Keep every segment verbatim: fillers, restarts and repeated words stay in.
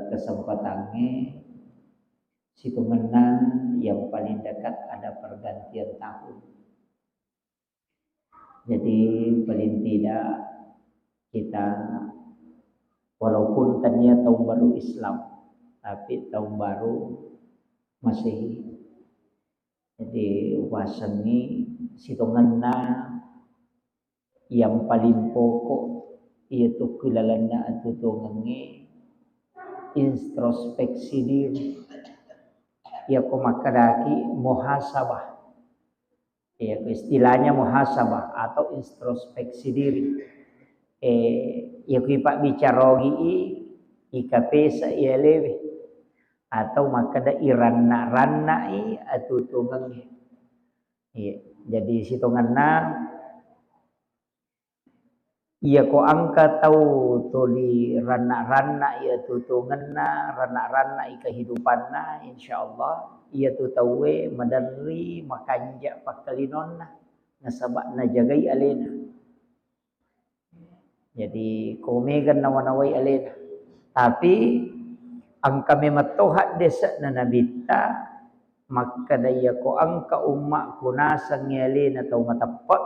Kesempatangnge sitongenna yang paling dekat ada pergantian tahun. Jadi paling tidak kita walaupun tania tahun baru Islam, tapi tahun baru Masehi. Jadi upasengngi sitongenna yang paling pokok iyatu ku ilalenna atuo-tuongengnge introspeksi diri. Iyako makkedaki muhasabah. Iyako istilahnya muhasabah atau introspeksi diri. Eh, iyako ipabbicara ogi i, ikapesa iyalewe atau makkeda iranna-rannai atuo-tuongengnge. Iya, jadi sitongenna iyako engka tau tuli ranna-ranna iya tutungenna, ranna-ranna i kehidupanna, insyaallah iyatu tauwe maderri makanja pakkalinonna nasaba najagai alena. Jadi ko mega nawa-nawai alena. Tapi engka memang to haddese'na nabitta makkeda iyako engka ummakku nasengngi alena tau mateppe,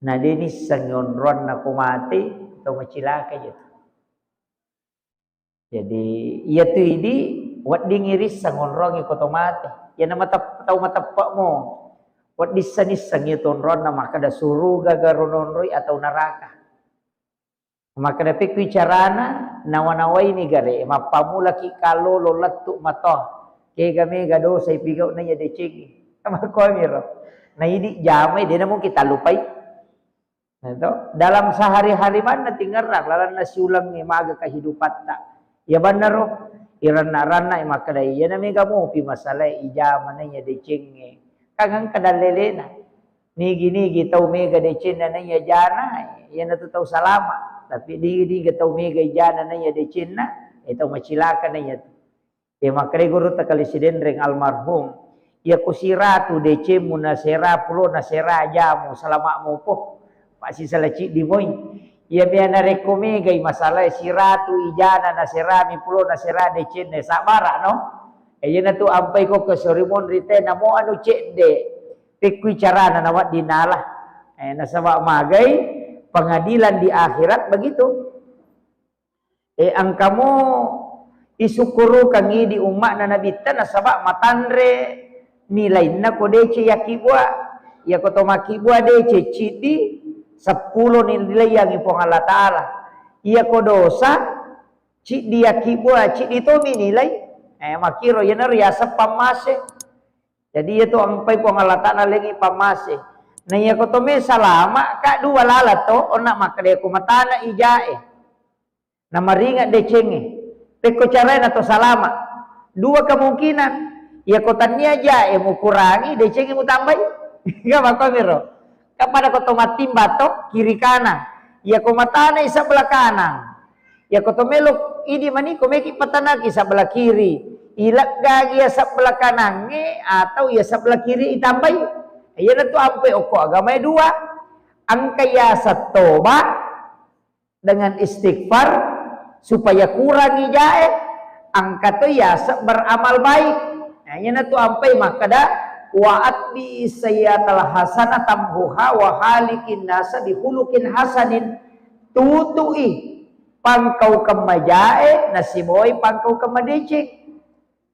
na de nissengngi onroanna ko mate, tau macilaka je. Jadi iyatu idi weddingngi risseng onroangngi ko to mate. Iyana matep-, tau mateppe'mo wedding nisseng iyatu onroanna makkeda suruga garo nonroi atau neraka. Makkeda pekkui carana, nawa-nawaini gare, mappamulaki kallolo lettu matoa. Kega mega dosa ipigau naiya decengngi. Makkuamiro. Na idi jamai de namungkin tallupai. Nah, to, dalam sehari-hari manna tingerang lalanna siulengnge maga kehidupatta. Iya bannaro, iranna-ranna makkeda iyana mega mopi masalae ijama naiya decengnge. Kan engka dallelena. Nigi-nigi tau mega decenna naiya jana, iyanatu tau salama. Tapi nigi-nigi tau mega ijana naiya decenna, eh, tau macilaka naiya tu. Eh, makkeda gurutta Kali Sidenreng almarhum, iyako siratu decemmu nasera pulo nasera jamu, salama mopo. Pasisala ciddi moi. Iya mea narekko megai masalae siratu ijana naserami pulo nasera decenna, sabara no. Eh, iyanatu ampai ko ke sorimonri te namo anu cedde. Pekkui carana nawedding nala. Eh, nasaba magai pengadilan di akhirat begitu. Eh, engkamo isukkurukangngi di umma'na Nabitta nasaba matanre nilainna ko deceng yakkibua. Iyako to makkibua deceng ciddi, seppulo nilaiangngi Puang Allah Ta'ala. Iyako dosa ciddi yakkibua, ciddi tomi nilai. Eh, makkiro iyanaro yaseng pammase. Jadi iyatu ampai Puang Allah Ta'ala lengi pammase. Na iyako to me salama ka dua lala to, onna makkeda ko matana ijae. Namaringa decengnge. Pekko carae nato salama. Dua kemungkinan. Iyako tannia jae mukurangi, decengnge mutambai. Ga makkuamiro. Kan pada ko to mattimba to kiri kanan. Iyako matana i sebelah kanan. Iyako to melo idi mani ko meki patanaki sebelah kiri. Ileggagi iya sebelah kanangnge atau iya sebelah kiri itambai. Iyanatu ampai okko agamae dua. Engka yaseng toba dengan istighfar supaya kurangi jae, engka to yaseng beramal baik. Nah, iyanatu ampai makkeda, "Wa atbi sayyatal hasanah tamhuha wa halikin nasa bihulukin hasanin." Tutui pangkaukeng majae nasibawai pangkaukeng madeceng.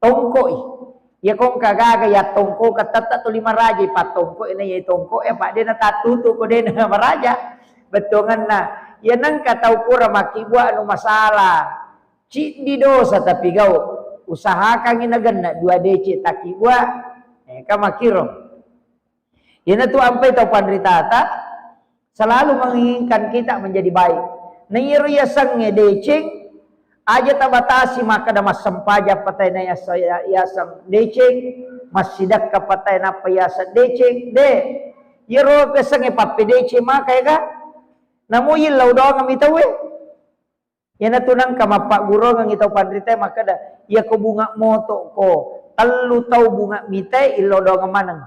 Tongkoi. Iya ko engka gaga iya tongko ka tette tuli maraja, ipattongkoi na iya tongko e, apa de natattutu ko de na maraja. Bettuangenna, iya nengka tau pura makkibua anu masalah. Ciddi dosa tapi gau. Usahakangi nagenna dua deceng takkibua. Eh, ka makkiro. Iyanatu ampai tau panritata selalu menginginkan kita menjadi baik. Na iyaro yasengnge deceng, aja tabatasi makkeda massempajang patai na yasa-, yaseng deceng, massidekka patai nappa yaseng deceng, de. Iyaro yasengnge pappedeceng maka ega. Namo illau doangeng mi tauwe. Iyanatu nengka mappagguruangengngi tau panritae makkeda, iyako bunga moto ko, tellu tau bunga mitae illau doangeng maneng.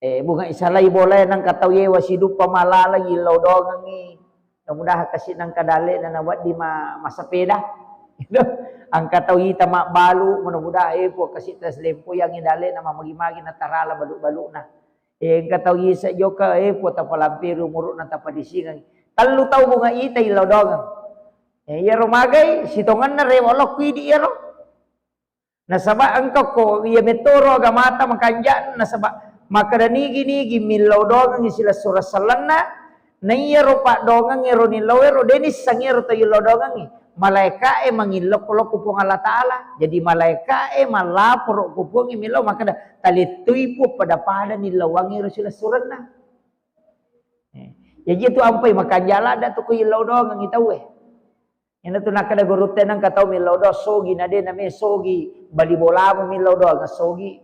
Eh, bunga isalai bolae nengka tau yewa siduppa malaleng illau doangengngi. Mudah-mudahan kasi nangka dalle'na nawedding ma-, massepeda. Angka tau ita mabbalu, mudah-mudahan, eh, Puang, kasi taslempoi angnge dalle'na mamagi-magi natarala balu-baluna. Eh, engka tau ise jokka, eh, Puang, tapalampiri umuru'na, tapadisingeng. Tellu tau bunga ita illau doangeng. Eh, iyaro magai, sitongenna rewa lokku idi iyaro. Nasaba engka ko iya metoro agamata makanja, nasaba makkeda nigi-nigi millau doangengngi silessureng sellenna, na iyaro paddoangeng ero nillau ero, de nisseng iyaro to illau doangengngi. Malaeka'e mangillau ko lokku Puang Allah Ta'ala. Jadi malaeka'e mallaporo ko Puang millau makkeda, "Talettui Puang, pada-pada nillauangngi ero silessurenna." Eh, jaji tu ampai makanja ladde tu ko illau doangengngi tauwe. Iyana tu nakkeda gurutta, nengka tau millau doang sogi na de name sogi, bali bolamu millau doang sogi.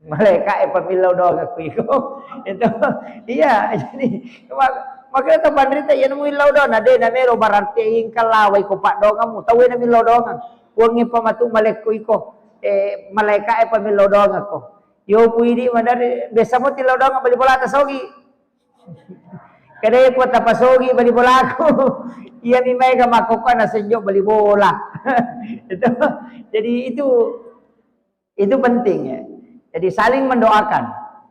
Malaeka'e pa millau doang aku iko. Itu. Iya, jadi mak-, makanya tau panrita iyana millau doang na de namero berarti engka lawai ko paddoangemmu, tauwe na millau doang. Puangnge pa matu malekko iko. Eh, malaeka'e pa millau doang aku. Yo puidi madari biasa mo tillau doang bali bolata sogi. Kada ko tapasogi bali bolaku. Iya mi maega makkokkoe nasenjo bali bola. Itu. Jadi itu, itu penting ya. Jadi saling mendoakan.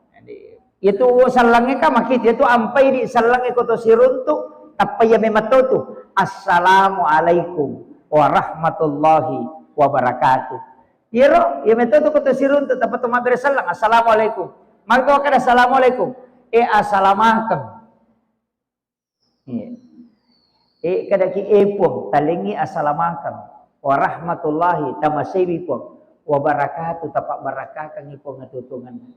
Jadi itu sellengnge ka makiti, itu ampai di sellengnge ko to siruntu, tappa iya memang to tu. "Assalamualaikum warahmatullahi wabarakatuh." Iyaro, iya metto tu ko to siruntu, tappa to mabbere selleng, "Assalamualaikum." Magi to kada "Assalamualaikum"? Eh, assalamakeng. Iya. Eh, kadaki, "Eh, Puang, talengngi assalamakeng. Warahmatullahi, tamaseiwi, Puang. Wabarakatuh, tapabbarakakengngi, Puang, atuo-tuongenna."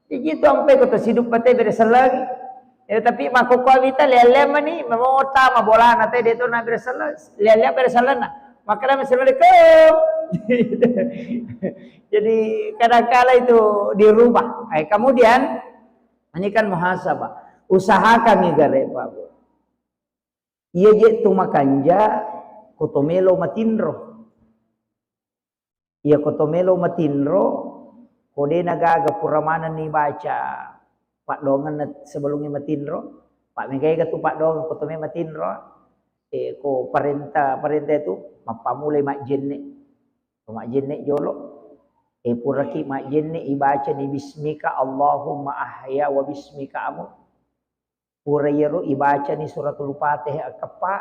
Jadi itu ampai ko to siduppa te bere sellengngi. Ya, tapi makkokkoe wita lea-lea mani, mamota, mabolana te de to na bere selleng, lea-lea bere sellenna. Makkeda, "Assalamualaikum." Jadi kadangkala itu dirubah. Eh, kemudian ini kan muhasabah. Usahakan nih gare, Pak, Bu. Iya je tu makanja, ko to melo matinro. Iya ko to melo matinro, ko de na gaga pura manenni baca paddoangenna sebelumnya matinro, pa megaega tu paddoangeng ko to me matinro, eh, ko parenta, parenta itu mappamulai majjenne. Ko majjenne jolo, eh, puraki majjenne ibacani bismika Allahumma ahya wa bismika amut. Pura iyaro ibacani suratul Fatihah akkeppa,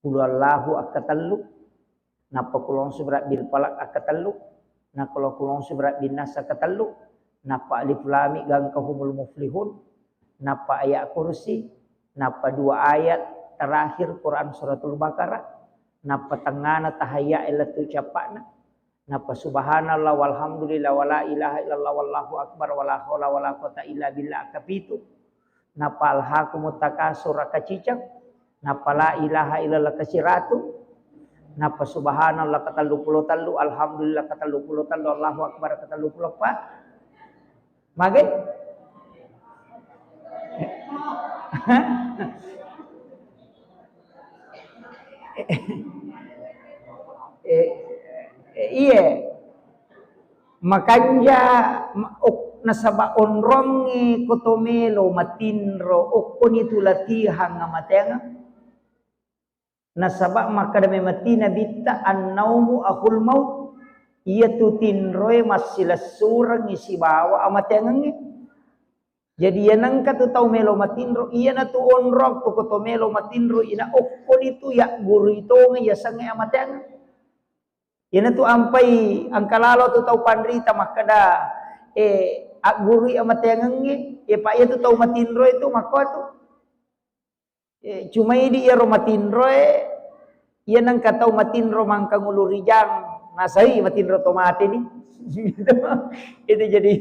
Qul huwallahu akkatellu, nappa Qul a'udzu birabbil falaq akkatellu, nappa Qul a'udzu birabbin nas akkatellu, nappa Alif Lam Mim gangka humul muflihun, nappa ayat kursi, nappa dua ayat terakhir Quran suratul Baqarah, nappa tengngana tahayya lettu cappa'na, nappa subhanallah walhamdulillah wala ilaha illallah wallahu akbar wala haula wala quwata illa billah kapitu. Nappa alhaakumut takasur kaciceng, nappa la ilaha illallah kasiratu, nappa subhanallah katallu pulo tellu, alhamdulillah katallu pulo tellu, Allahu akbar katallu pulo eppa. Magai? Eh, eh, iye. Makanja, ma-, ok-, nasaba onrongnge ko to melo matinro, okkoni tu latihang amateangeng. Nasaba makkeda memeng ti Nabitta, "Annaumu akhul maut." Iyatu tinroe massilessurengngi sibawa amateangengnge. Jadi, iya nengka tu tau melo matinro, iyana tu onrong tu ko to melo matinro, ina okkoni tu yaggurui tongeng yasengnge amateangeng. Iyana tu ampai engka lalo tu tau panrita makkeda, eh, aggurui amateangengnge, eh, pa iya tu tau matinro itu makko tu. Eh, cuma idi iyaro matinroe, iya nengka tau matinro mangkang ulu rijang, nasai matinro to mate ni. Itu jadi,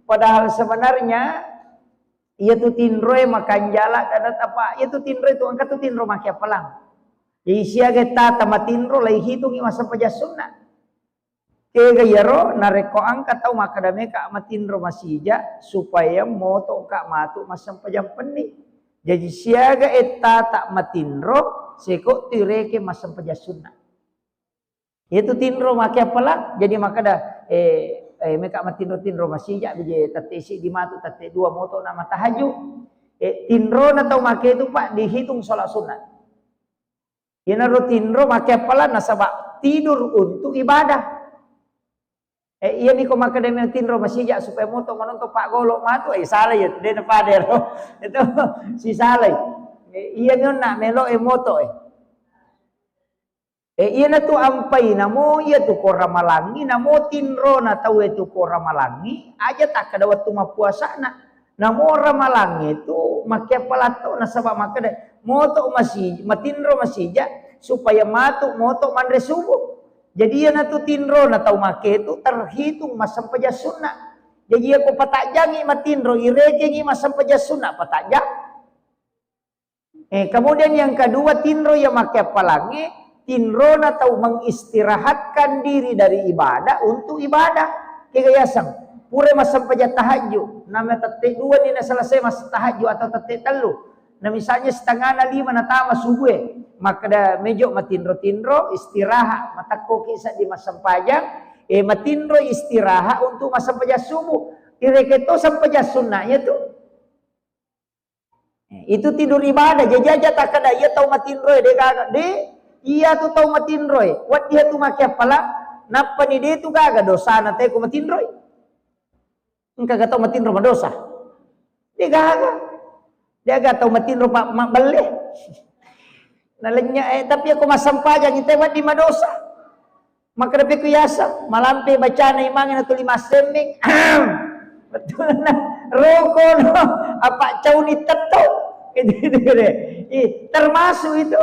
padahal sebenarnya iya tu tinroe makanjala kada apa, iya tu tinroe tu engka tu tinro make apalang. Jadi siaga tata matinro lai hitungi massempajang sunna. Kega iyaro, narekko engka tau makkeda meka matinro masija, supaya motoka matu massempajang penni. Jaji siaga ettata matinro, seko tu ireke massempajang sunna. Iyatu tinro make apalang, jadi makkeda, eh, eh, meka matinro-tinro masija, bije tette siddi matu, tette dua moto na matahajju. Eh, tinrona tau make itu, Pak, dihitung sholat sunat. Iyanaro tinro make appalang nasaba tidur untuk ibadah. Eh, iyami ko makkeda melo tinro masija supaya moto manonton Pak Golo matu, eh, salai ya, de' napada ro. Itu sisalai. Eh, iyami onna melo e moto e. Eh, iyanatu ampai namo iyatu ko ramalangngi, namo tinrona tau e tu ko ramalangngi, aja takkeda wettu mappuasana. Namo ramalangnge tu makke appalang to nasaba makkeda, moto masi-, matinro masija supaya matu moto manre subuh. Jadi iyanatu tinrona tau make tu terhitung massempajang sunna. Jadi iyako patajjangi matinro, irekengi massempajang sunna patajjang. Eh, kemudian yang kedua, tinro iya makke appalangnge, tinrona tau mengistirahatkan diri dari ibadah untuk ibadah. Kega yaseng, pura massempajang tahajud, nama tette dua ni na selesai mas tahajud atau tette tellu. Nah, misalnya setengah na lima natama subuh e, makkeda mejo matinro-tinro, istirahat, matakkoki seddi massempajang, eh, matinro istirahat untuk massempajang subuh. Ireke to sempajang sunnahnya tu. Eh, itu tidur ibadah, jaji aja takkeda iya tau matinro e, de' gaga. De', iya tu tau matinro e, wedding tu makke appalang, nappani de' tu gaga dosana te ko matinro e. Engka ga tau matinro madosa? De' gaga. De' gaga tau matinro pa-, mabbelle. Nalenya, eh, tapi ako massempajang ite wedding madosa. Makkeda pekku yaseng, malampe bacana imangnge na tuli massemmeng. Betulna. Roko no, apa cauni tetto. Itu, itu, itu. Ih, termasuk itu.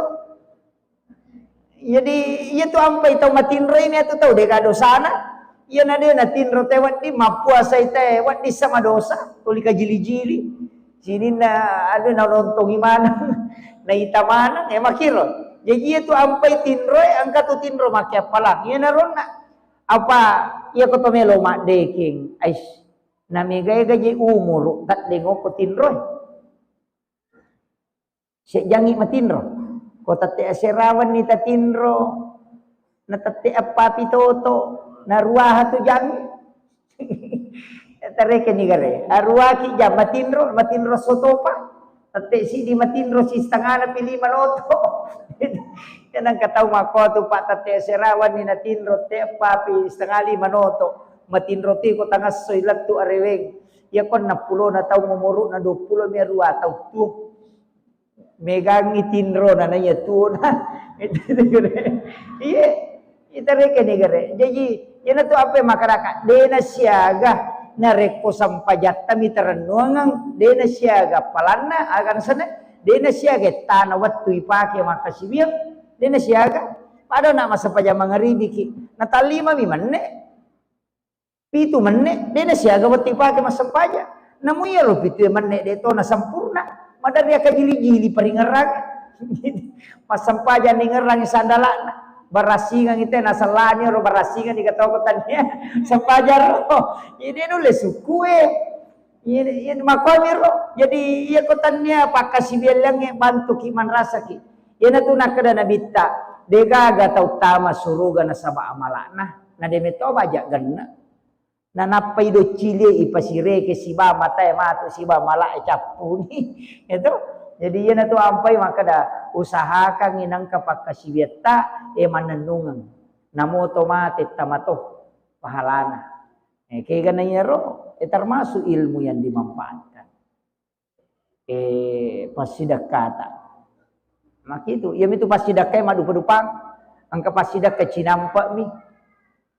Jadi, iya tu ampai tau matinro ini atu tau de' ga dosana. Iya na de' natinro te wedding, mappuasai te wedding sama dosa, tuli kajili-jili. Sininna anu nalontongi maneng, naita maneng, eh, makkiro. Jaji iya tu ampai tinro e, engka tu tinro makke appalang. Iya naronna. Apa iya ko to melo maddekeng, ais, namega-ega je umuru, taddengoko tinro e. Sejjangi matinro. Ko tette aserawanni tatinro, na tette eppa pi toto, na ruaha tu jangi. Tarekeni gare. Aruaki jang matinro, matinro sotopa. Tette sidi matinro si setengana pi lima noto. Iya nangka tau makko tu, Pak, tette aserawanni natinro, te eppa pi setengah lima noto. Matinro ti ko tangassoi lettu areweng. Iya ko enneng pulo na tau, umuru na dua pulo mi arua tau tu. Megangngi tinrona, na iya tuona. Iya, itarekeni gare. Jaji, iyanatu apa makkadaka, de' nasiaga narekko sempajatta mi tarennuangeng, de' nasiaga palanna, aga nasenna, de' nasiaga ettana wettu ipake makkasiwiang, de' nasiaga. Pada na massempajang mangaribiki, natallima mi menne. Pitu menne, de' nasiaga wettu ipake massempajang. Namu iyaro pitu menne de' to nasempurna. Maderri akkajili-jili paringerrang. Massempajang ningerrangi sandala'na. Barasingangi te nasellani ro barasingangi katoko tania. Sempajang ro. Ini nulle sukue. Iya, iya, makkuamiro. Jadi, iya ko tania pakkasiwiang laingnge bantuki manrasaki. Iyanatu nakkeda Nabitta, de' gaga tau tama suruga nasaba amala'na, na de' metto baja genne. Nanappai doccilie ipasireke siba matae matu siba mala'e cappuni. Itu. Jadi, iyanatu ampai makkeda, usahakangngi nengka pakkasiwiatta, e, mannennungeng. Namo to mate tamato pahalana. Eh, kegana iyaro, eh, termasuk ilmu yang dimanfaatkan. Eh, passidekkata. Makitu, iyamitu passidekkae maddupa-dupang. Engka passidekka cinampe'mi.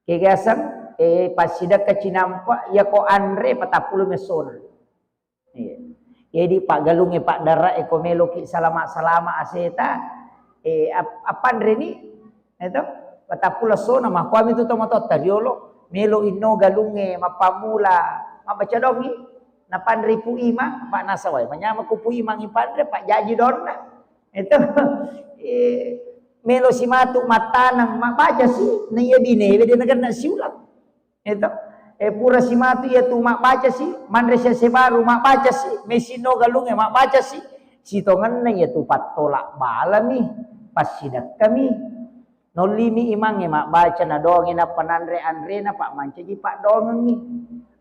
Kegaseng, eh, passidekka cinampe', iyako anre patappulo messona. Iya. Jadi paggalungnge, pagdare'e, ko meloki salama-salama aseta, eh, ap-, appanreni, eto, patappulo essona, makkuami tu tomatoatta riolo, melo inno galungnge, mappammula, mabbaca dongi, napanre Pu Imang, pa nasawai, manyamako Pu Imang ipanre, pajjaji donna, eto, eh, melo simatu mattaneng, mabbaca si, naiya binewe de nagenna siulang. Eto, eh, pura simatu iyatu mabbaca si, manre sese baru mabbaca si, mesinno galungnge mabbaca si, sitongenna iyatu pattola balami, passidekkami. Nollimi imangnge mabbaca, nadongi nappa nanre anrena, pa mancaji padongengngi.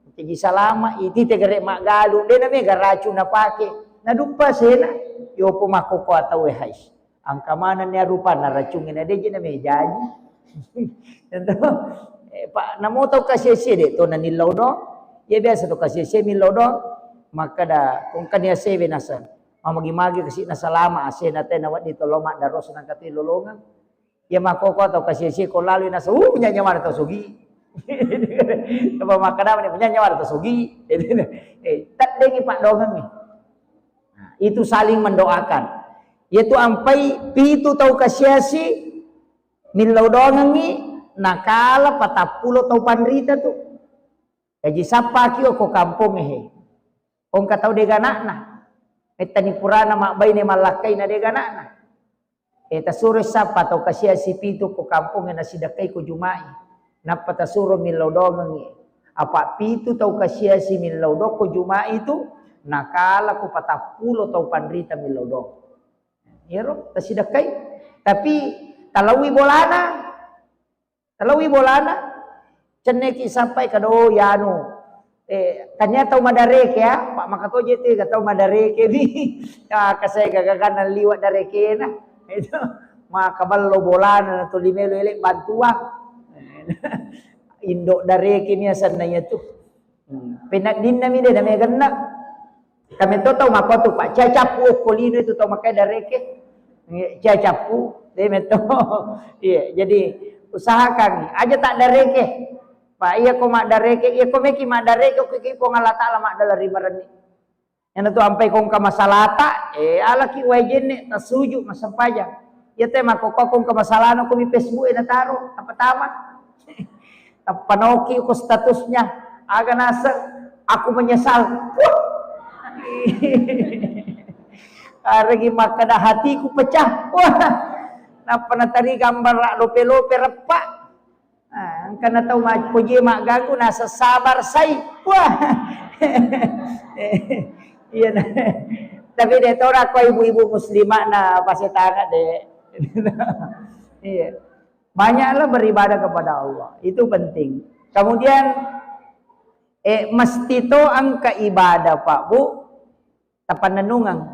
Mancaji salama, iti tegere maggalu, de namega racung napake. Naduppa asena, yopo makkokkoe tau e, hais. Engka manenni arupanna racungnge na de' je na mejaji. Tentu, eh, pa, namo tau kasiasie de' to nanillau doang. Iya biasa to kasiasie millau doang. Makkeda, ko engkani asewe naseng. Mamagi-magi kasi' nasalama asena te nawedding to lao maddaros nangka te lolongeng. Iya makkokkoe tau kasiasie ko laloi naseng, uh, punya nyawa tau sogi. Apa makkeda mani punya nyawa tau sogi. Eh, teddengi paddoangengnge. Nah, itu saling mendoakan. Iyatu ampai pitu tau kasiasi millau doangengngi, nakala patappulo tau panrita tu. Jaji sappaki okko kampongnge he. Ko engka tau de' gana'na. Mettani purana mabbaine mallakkaina de' gana'na. E, tasuro sappa tau kasiasi pitu ko kampongnge nasidakkai ko Juma'i. Nappa tasuro millau doangengngi. Apa pitu tau kasiasi millau doang ko Juma'i tu, nakala ko patappulo tau panrita millau doang. Iyaro tasidakkai. Tapi talaui bolana. Talaui bolana, cenneki sappai kado yanu. Eh, tania tau madareke ya, Pak, maka toje te ga tau madareke ni. Ya, kasai gagaganna liwa darekena. Itu maka ballo bolana na tuli melo ele bantuang. Indo dareke ni asanna iya tu. Hmm. Peneddinna mi de' namegenna. Kami to tau makotu, Pak, cia cappu okko lino itu tau makai dareke. Iya, cia cappu, de' metto. Iya, jadi usahakan aja tak dareke. Pak, iya ko maddareke, iya ko meki maddareke, okko ki Puang Allah Taala maddala ri marenni. Iyana tu ampai ko engka masalata, eh, alaki wae jenne, tasuju, massempajang. Iya te makkokkoe ko engka masalana ko mi Facebook e nataro, apa tama. Tappa naoki ko statusnya, aga naseng, "Aku menyesal." Wah. Aregi makkeda, "Hatiku pecah." Wah. Nappa natari gambar lope-lope reppa. Ah, engka na tau mappoji magganggu naseng sabar sai. Wah. Iya nah. Tapi de' tora ko ibu-ibu muslimah na pasetanga de'. Iya. Banyaklah beribadah kepada Allah. Itu penting. Kemudian, eh, mesti to engka ibadah, Pak, Bu, tapannennungeng.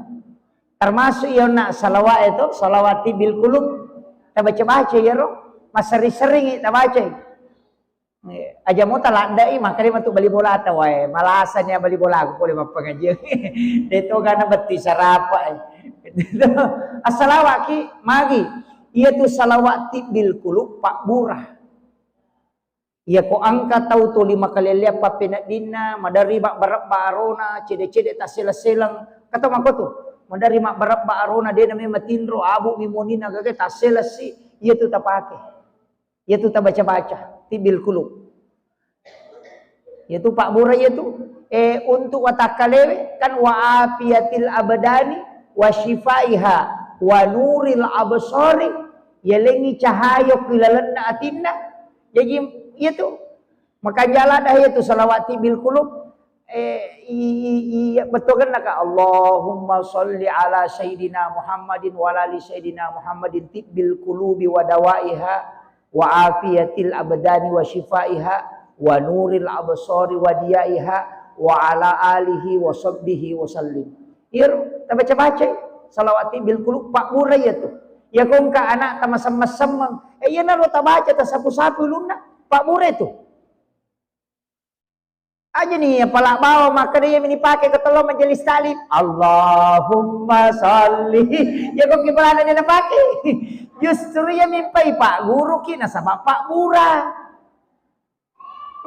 Termasuk iya onna salawat itu, salawat tibbil qulub, tabaca-baca iyaro, massering-seringi tabacai. Eh, aja mo taladdai, makkeda matu bali bola ta wae, malasani bali bola aku pole mappangajian. De' to gana betti sarapa, eh. Assalawaki, magi. Iya tu salawat tibbil qulub, pabbura. Iya ko engka tau tuli makalelleang pappeneddinna, maderri mabbarebba arona, cede-cede tasseleng-seleng. Kata makotu, maderri mabbarebba arona, de' name matinro, abu mi monina gage tasselessi, iya tu tapake. Iya tu tabaca-baca, tibbil qulub. Iya tu pabbura iya tu. Eh, untuk watakkalewe kan wa afiyatil abdani wa syifaiha wa nuril absari, yalengngi cahaya ku ilalenna atinna. Jaji iya tu makanja ladda iya tu salawat tibbil qulub. Eh, i, i, i, bettuanna ka, Allahumma shalli ala sayyidina Muhammadin wa ala ali sayyidina Muhammadin tibbil qulubi wa dawaiha wa afiyatil abdani wa syifaiha wa nuril absari wa diyaiha wa ala alihi wa sahbihi wa sallim. Iyaro tabaca-bacai salawat tibbil qulub, pabbura iya tu. Iya ko engka ana'ta masemmeng-semmeng, eh, iyanaro tabaca, tasapu-sapu ulunna, pabbura itu. Aja ni pala bawang makkeda iya mi nipake ko tello majelis taklim. Allahumma shalli. Iya ko ki pala de' napake. Justru iya mi mpai pagguruki nasaba pabbura.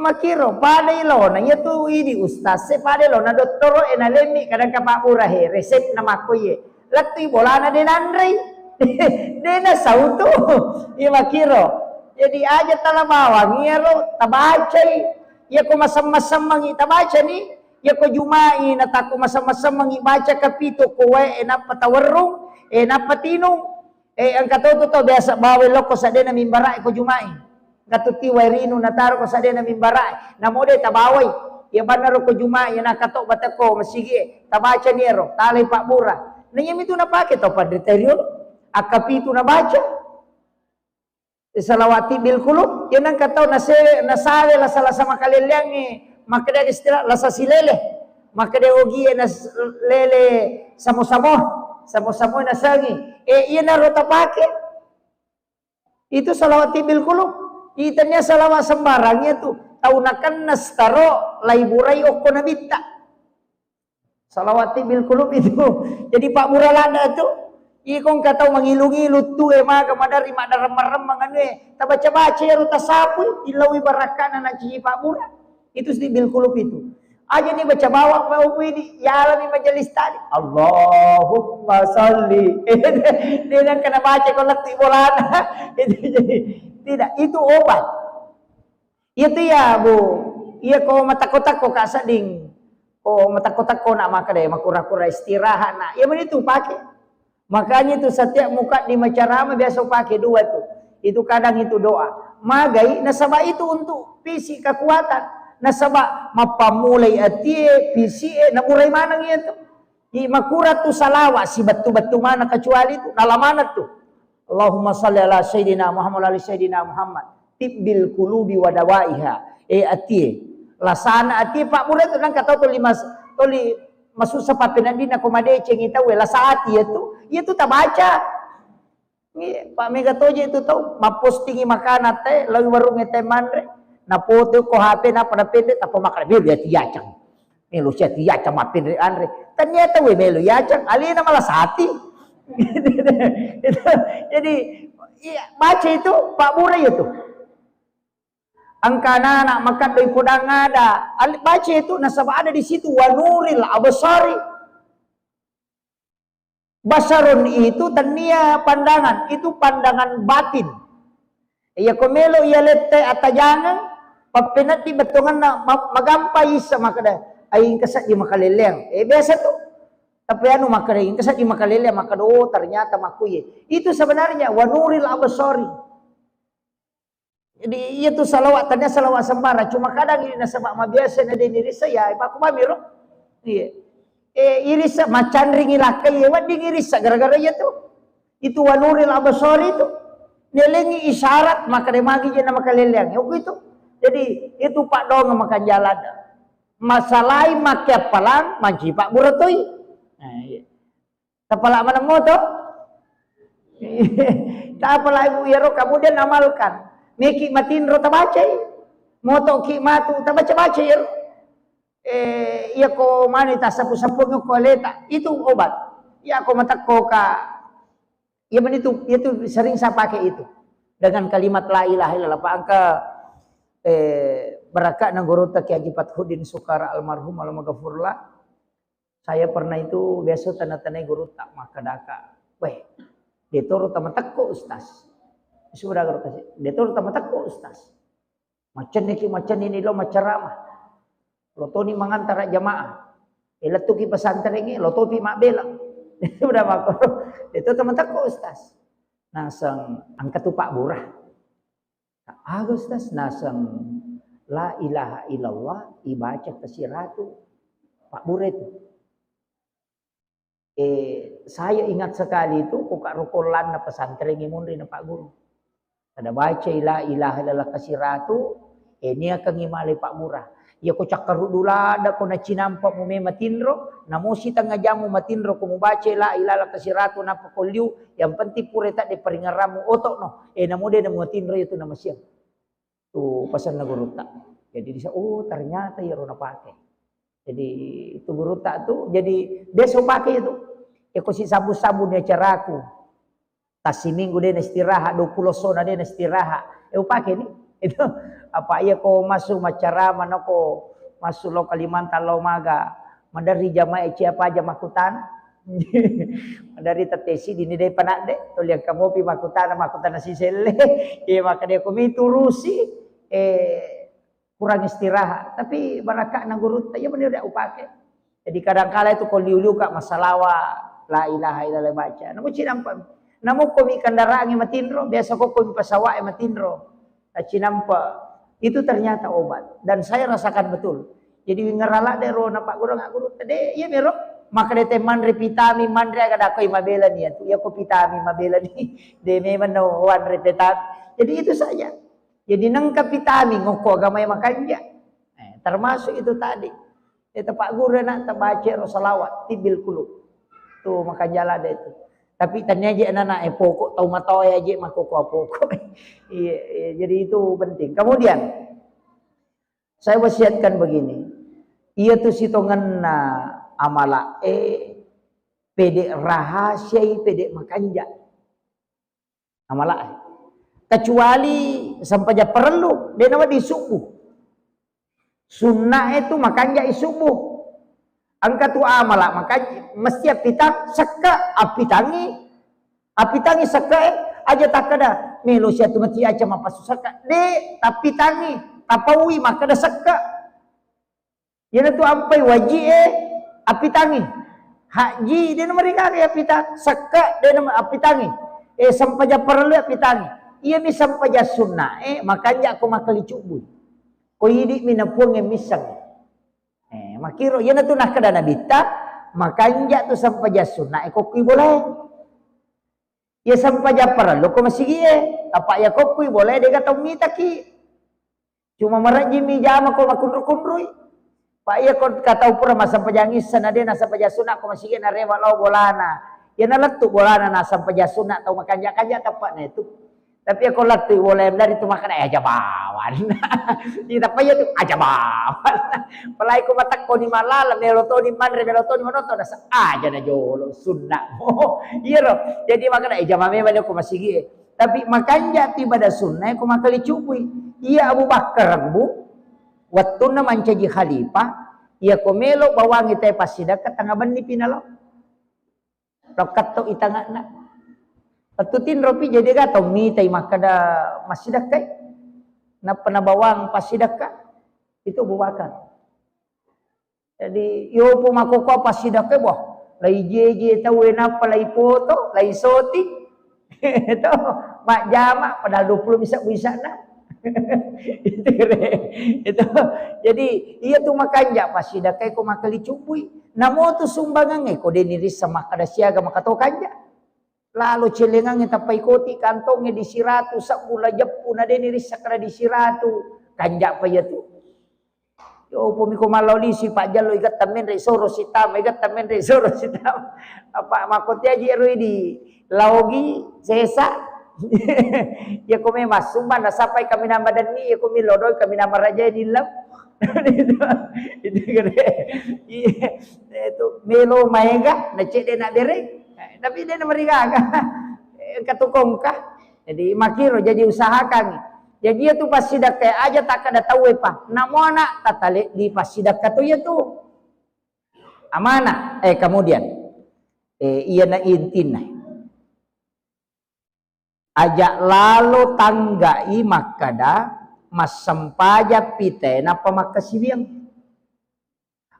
Makiro, pada ilona, iya tu idi ustaz e, pada ilona dottoro e, nalemmi kadang ka pabbura he, resepna makko iye. Lettui bolana de' nanrei. De' nasau tu. Iya makiro. Jadi aja tala bawang iyaro tabacai. Iya ko masemmeng-semmengi tabacani. Iya ko Juma'i natakko masemmeng-semmengi baca kapitu ko wae, e, nappa tawerrung, e, nappa tinung. Eh, engka to tu tau biasa bawai lokko seddena mimbara'e ko Juma'i. Engka tu tiwai rinu nataro ko seddena mimbara'e. Namode tabawai. Iya bannaro ko Juma'i, iya nakatobba tekko masigi'e. Tabacani ero, talai pabbura. Na iya mitu napake tau panrita riolo. Akkapitu nabaca. Salawat tibbil qulub, iya nengka tau nase-, nasawe lasa-lasa makalelleangnge, makkeda istilah lasa silele. Makkeda ogie na lele samo-samo, samo-samo nasengi. Eh, iyanaro tapake. Itu salawat tibbil qulub. Itania salawat sembarang itu. Tau nakenna staro laiburai okko nabitta. Salawat tibbil qulub itu. Jadi pabbura ladde tu. Iko engka tau mangilu-ngilu tu e maga madari maddaremmeng-remmeng anu e. Tabaca-baca ero tasapu, tillaui barakkana nancaji pabbura. Itu tibbil qulub itu. Aja ni baca bawang mau ini, yalani majelis tadi. Allahumma salli. Dia yang kena baca ko lettu bolana. Itu jadi tidak, itu obat. Iya tu ya, Bu. Iya ko matakko-takko ka sedding. Ko matakko-takko nak makkeda makura-kura istirahat nak. Iya meni tu pake. Makanya itu setiap mukaddimah ceramah biasa upake dua tu. Itu kadang itu doa. Magai nasaba itu untuk fisik kekuatan. Nasaba mappammulai atie, fisik e, naburai maneng iya tu. Di makura tu salawat sibettu-bettu mana kecuali tu nala maneng tu. Allahumma salli ala sayyidina Muhammad wa ala ali sayyidina Muhammad. Tibbil qulubi wa dawaiha. Eh, atie. Lasana atie pabbura tu nangka tau toli mas-, toli masussa pappeneddinna ko madecengi tauwe, lasa ati iya tu. Iya tu tabaca. Iya, Pak, mega toje tu tau mappostingi makanan te, lawi warung e te manre. Napoto ko H P napa napende, tappa makkeda, "Melo iya tiacang. Melo sia tiacang mappenre anre." Ternyata we melo iacang, alena malah sati. Itu, jadi, iya, baca itu, pabbura itu. Engka anak-anak makkeda kodang ada, al-, baca itu nasaba ada di situ, wa nuril absari. Basarun itu tennia pandangan, itu pandangan batin. Iya ko melo iya lette atajangeng, pappeneddi bettuanganna ma-, magampa issa makkeda, ai engka seddi makaleleang. Eh, biasa tu. Tapi anu makkeda, engka seddi makaleleang, makkeda, oh, ternyata makkuye. Itu sebenarnya wa nuril absari. Jadi, iya tu salawat, tania salawat sembarang. Cuma kadang ini nasaba mabiasa na deni rissa, ya, pakku bami ro. Iya. Eh, irissa, macanringi lakkai, ya, wedding irissa gara-gara iya tu. Itu wa nuril absari itu. Nelengi isyarat, maka de magi je na makaleleang. Ya, itu. Jadi, itu pak dong makan jalan. Masalai make appalang, manci pak buratoi. Nah, iya. Tapala maneng moto? Tapala ibu iyaro, kemudian amalkan. Meki matinro tabacai. Moto ki matu tabaca-baca iyaro. Eh, iya ko mani tasapu-sapu ko leta. Itu obat. Iya ko matekko ka. Iya meni tu, iya tu sering saya pakai itu. Dengan kalimat la ilaha illallah. Pak angka, eh, barakakna gurutta Kiai Haji Fathuddin Sukara almarhum, almarhumah. Saya pernah itu biasa tana-tanai gurutta makkadaka, "Weh, detoro tamatekko, Ustaz." Sudah guru kasih, "Detoro tamatekko, Ustaz. Macenniki, macennini lo maccarama. Lo toni mangantara jamaah. E, lettuki pesantrengnge, lo topi mabbela." Sudah mako. "Detoro tamatekko, Ustaz." Naseng angka tu pabbura. Aga Ustaz, naseng la ilaha illallah ibaca kasiratu pabbura itu. Eh, saya ingat sekali itu, ko ka roko lanna pesantren munri na Pak Guru. Pada baca la ilaha illallah kasiratu, eh, niakangi malai pabbura. Iya ko cakkaruddu ladda ko nacinampa mu me matinro, namo sitengnga jamu matinro ko mubaca la ilaha illallah kasiratu nappa ko liu, yang penting pura tadde paringerrammu oto no. Eh, namo de namu matinro itu namasiang. Tu pasanna gurutta. Jadi disa, oh, ternyata iyaro napake. Jadi itu gurutta tu, jadi biasa upake itu. Ya ko si sabu-sabu ni acaraku. Tassiminggu de na istirahat, dua puluh sona de na istirahat. Eh, upake ni. Itu apa iya ko masuk macarama nako masuk lo Kalimantan lo maga. Maderri jamaah cia paja makkutana. Maderri tette siddi ni de panadde, tuli engka mopi makkutana, makkutana siselle. Iya, makkeda ko miturusi, eh, kurang istirahat. Tapi barakakna gurutta, iya bener de upake. Jadi kadangkala itu ko liu-liu ka massalawa, la ilaha illallah baca. Namo cinampa. Namo ko mi kendaraangnge matinro, biasa ko ko mi pesawat e matinro. Tacinampa, itu ternyata obat. Dan saya rasakan betul. Jadi, wingerala de ro na Pak Guru, nggak guru, de, iya mero. Maka de te manre vitamin, manre aga dakoi mabela ni, ya, tu, ya, ko vitamin mabela ni. De memang no wanre vitamin. Jadi, itu saja. Jadi, nengka vitamin, ngoko agama yang makanja. Eh, termasuk itu tadi. Eh, tepak guru anak, tebaca ro salawat, tibbil kulub. Tu makanja' ladde' tu. Tapi tania je anak-anak, eh, pokok tau matoa ya je makkokkoe pokok. Iya, iya, jadi itu penting. Kemudian, saya wasiatkan begini. Iya tu sitongenna amala, eh, pede rahasiai, pede makanja'. Amala, eh. Kecuali sempajang parellu, de' nawedding subuh. Sunna itu makanja' i subuh. Engka tu amala, makanja' mesti appitang, sekka, appitangi. Appitangi sekka, eh, aja takkeda, melo sia tu mesti aja mappasu sekka. De', tappitangi, tapaui, makkeda sekka. Iyanatu ampai waji e appitangi. Haji, de' namarigaga appitang. Sekka, de' nama appitangi. Eh, sempajang parellu appitangi. Iyami sempajang sunna e, makanja' ko makkali cubbui. Ko idi'mi na Puang e misseng. Eh, makkiro, iyanatu nakkeda Nabitta, makanja' tu sempajang sunna e ko kui bolae. Iya sempajang parellu ko masigi e, apa iya ko kui bolae de' ga tau mitaki. Cuma marejjimi jama ko makkunru-kunrui. Pa iya ko katau pura massempajang issa na de' nassempajang sunna ko masigi e, narewa lao bolana. Iya nalettu bolana nassempajang sunna tau makanja'-kanja' teppa'na itu. Tapi iya ko lettu bolae dari tu makkeda, eh, aja bawanna. Iya, tapi iya tu aja bawanna. Apalagi ko matekkoni malala, melo toni manre, melo toni manonton, nasa aja na jolo sunna. Iya ro. Jadi makkeda, eh, jama memang ko masigi e. Tapi makanja' tu ibadah sunna e ko makkali cubbui. Iya Abu Bakar, Bu, wettunna mancaji khalifah, iya ko melo bawangi taue passidakka, tengnga benni pi nalo. Lokka to i tanga'na. Wettu tinropi jadi ga tau mitai makkeda massidakkai. Nappa nabawang passidakka. Itu Abu Bakar. Jadi, yopo makkokkoe passidakkae, boh, lai jeje tauwe nappa lai foto, lai syuting. Itu majjama padahal dua puluh misa-, misa'na. Itu re. Itu. Jadi, iya tu makanja' passidakkae ko makkali cubbui. Namo tu sumbangangnge ko de' nirisseng makkeda siaga maka to kanja'. Lalo celengangnge tappa ikoti kantongnge di siratu, sebbu la jeppu na de' nirisseng kada di siratu. Kanja' pa iya tu. Yopo mi ko mallao lisi, pajjallo igetta menre soro sitama, igetta menre soro sitama. Apa makkotiaji ero idi laogi sesa. Iya ko memang sumbang nasappai kaminang madenni, iya ko milodoi kaminang maraja dillau. Itu, itu gede. Iya, itu melo maega na cedde na bere. Tapi de' namarigaga. Engka tu kongka. Jadi makkiro, jadi usahakan. Jadi iya tu passidakka aja takkeda tauwe pa. Namo ana' tatale di passidakka tu iya tu. Amanah. Eh, kemudian, eh, iyana intinna. Aja lalo tanggai makkeda massempajang pite nappa makkasiwiang.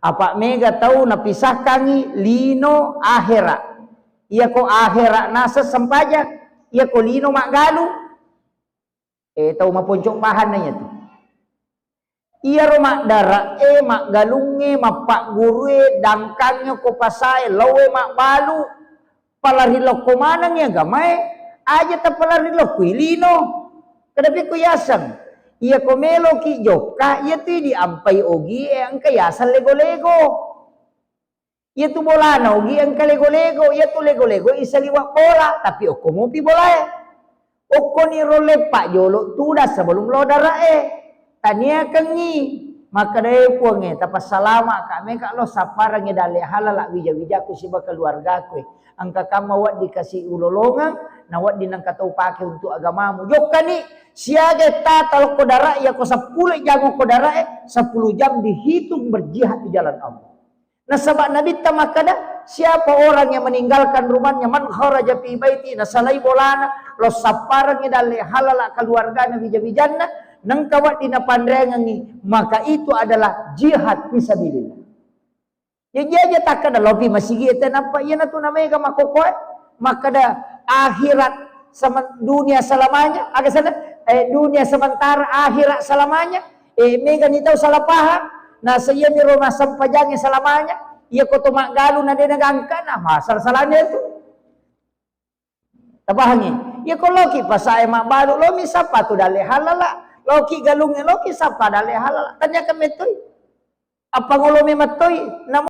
Apa mega tau napisahkangngi lino ahera. Iya ko ahera naseng sempajang, iya ko lino maggalung. Eh, tau maponco pahanna iya tu. Iyaro maddara'e, maggalungnge, mappaggurue, dangkangnge ko pasae, laowe mabbalu, palari lokko manengngi agamae, aja tapalari lokko i lino. Kedapi ko yaseng, iya ko meloki jokka, iya tu diampai ogie engka yaseng lego-lego. Iya tu bolana ogi engka lego-lego, iya tu lego-lego isaliweng bola, tapi okko mupi bolae. Okkoni ro leppa jolo tudang sebelum lao dara'e. Taniakengngi, makkedae Puangnge, tapassalama ka meka lao sapparengngi dalle halala wija-wijaku siba keluargaku e. Engka kamma wedding kasi ulolongeng, na wedding nengka tau pake untuk agamamu. Jokkani, siaga tata lokko dara, iya ko seppulo jang okko dara'e, sepuluh jam dihitung berjihad di jalan Allah. Nasaba Nabitta makkeda, siapa orang yang meninggalkan rumahnya, man kharaja fi baiti, nasalai bolana, lo sapparengngi dalle halala keluargana wija-wijanna, nengka wedding napanreangengngi, maka itu adalah jihad fisabilillah. Jaji aja takkeda lopi masigi ete nappa, iyanatu namega makkokkoe, makkeda akhirat sama dunia selamanya, aga sana, eh, dunia sementara, akhirat selamanya. Eh, megani tau salah paham. Nasa iyami ro massempajangnge selamanya. Iya ko to maggalung na de nagangkana, masala-salana tu. Tapahangi? Iya ko loki pasae mabbalu, lomi sappa tu dalle halala. Loki galungnge, loki sappa dalle halala. Taniakan mettoi. Appangolo memettoi, namo